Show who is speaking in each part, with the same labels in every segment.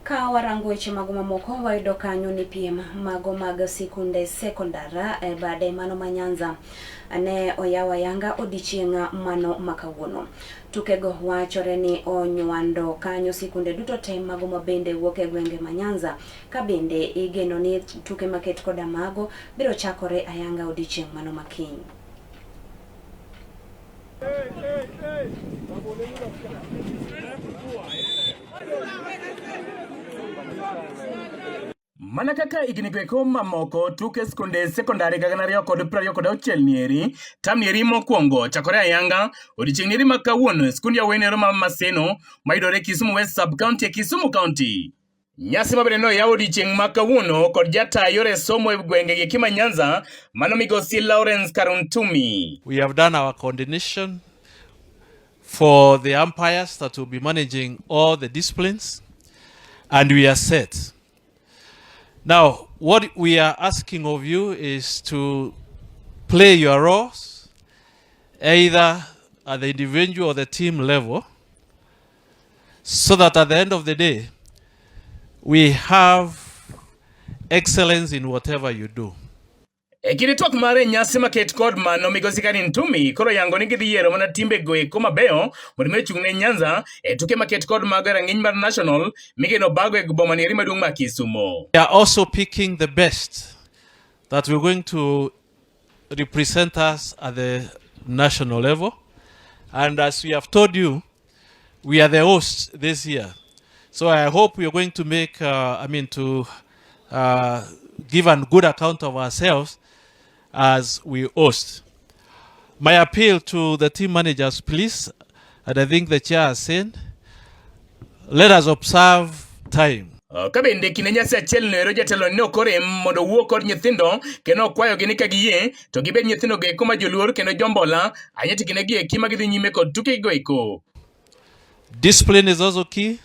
Speaker 1: Ka warango weche mago mamoko, wayudo kanyo ni piem mago mag sikunde sekondar e bade mano ma Nyanza ne oyaw ayanga odiechieng' mano ma kawuono. Tukego wachore ni onywando kanyo sikunde duto te mago ma bende wuok e gwenge ma Nyanza, ka bende igeno ni tuke maket koda mago biro chakore ayanga odiechieng' mano ma kiny.
Speaker 2: Mana kaka higni go eko mamoko, tuke skunde sekondari gana ariyo kod prariyo kod auchiel nieri, tam nieri mokwongo chakore ayanga odiechieng' nieri ma kawuono e skund yawuoyi ero ma Maseno mayudore Kisumu West Sub County e Kisumu County. Nyasi mabende noyaw odiechieng' ma kawuono kod jata yore somo e gwenge gi ma Nyanza mano migosi Lawrence Karuntumi.
Speaker 3: We have done our coordination for the umpires that will be managing all the disciplines, and we are set. Now, what we are asking of you is to play your roles either at the individual or the team level, so that at the end of the day, we have excellence in whatever you do.
Speaker 2: E kinde twak mare nyasi maket kod mano migosi Karin Tumi koro yango ni gidhi yiero mana timbe goeko mabeyo mondo mi ochung' ne Nyanza e tuke maket kod mago e rang'iny mar national migeno bago e boma nieri maduong' ma Kisumo.
Speaker 3: We are also picking the best that we're going to represent us at the national level. And as we have told you, we are the hosts this year. So I hope we are going to make, I mean, to give a good account of ourselves as we host. My appeal to the team managers, please, and I think the chair has said, let us observe time.
Speaker 2: Ka bende kinde nyasi achiel no ero jatelo ne ok orem mondo owuo kod nyithindo kendo okwayogi ni ka giyie to gibed nyithindo go eko ma joluor kendo jombola ahinya to kinde gi eki ma gidhi nyime kod tuke go eko.
Speaker 3: Discipline is also key,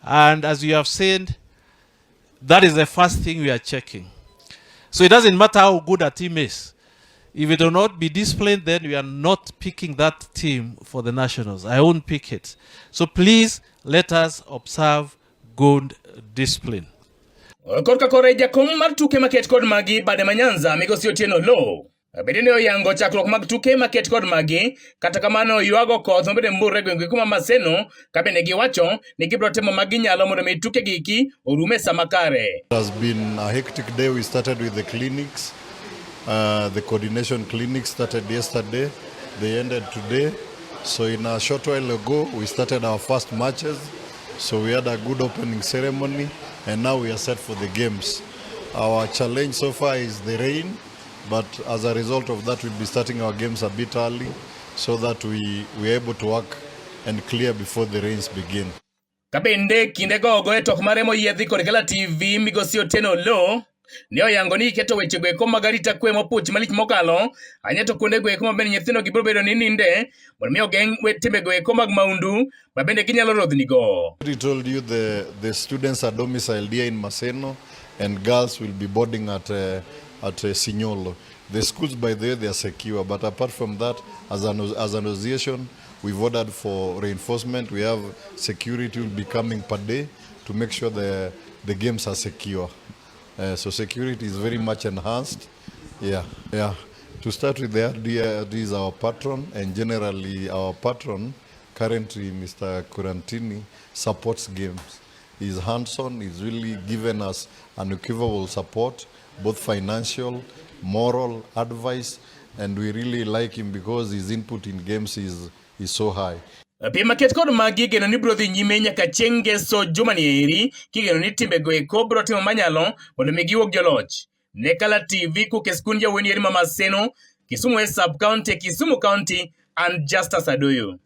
Speaker 3: and as you have said, that is the first thing we are checking. So it doesn't matter how good a team is. If it will not be disciplined, then we are not picking that team for the nationals. I won't pick it. So please let us observe good discipline.
Speaker 2: Korka kore jakom mar tuke maket kod magi bade ma Nyanza migosi Otieno Oloo bende ne oyango chakruok mag tuke maket kod magi kata kamano ywago koth mabende mburre gwenge kuma Maseno ka bende giwacho ni gibiro timo ma ginyalo mondo mi tuke giki orum e sama kare.
Speaker 4: It has been a hectic day. We started with the clinics. The coordination clinic started yesterday. They ended today. So in a short while ago, we started our first matches. So we had a good opening ceremony, and now we are set for the games. Our challenge so far is the rain, but as a result of that, we'll be starting our games a bit early so that we are able to work and clear before the rains begin.
Speaker 2: Ka bende kinde gogo e tok mare moyiedhi kod Kala TV migosi Otieno Oloo ne oyango ni iketo weche go eko mag arita kwe mopuch malich mokalo ahinya to kuonde go eko ma bende nyithindo gi biro bedo ni ninde mondo mi ogeng' timbe go eko mag maundu ma bende ginyalo rodhni go.
Speaker 4: I told you the students are domiciled here in Maseno and girls will be boarding at Sinyolo. The schools, by the way, they are secure, but apart from that, as an association, we've ordered for reinforcement. We have security will be coming per day to make sure the games are secure. So security is very much enhanced. Yeah. To start with, the RDA is our patron, and generally our patron, currently Mr. Kurantini, supports games. He's hands-on, he's really given us unequivocal support, both financial, moral, advice, and we really like him because his input in games is so high.
Speaker 2: Piem maket kod magi geno ni biro dhi nyime nyaka chieng' ngeso juma ni eri kigeno ni timbe go eko biro timo manyalo mondo mi giwuog joloch. Ne Kala TV kuke skund jawuoyi eri ma Maseno, Kisumu West Sub County, Kisumu County and Justus Adoyo.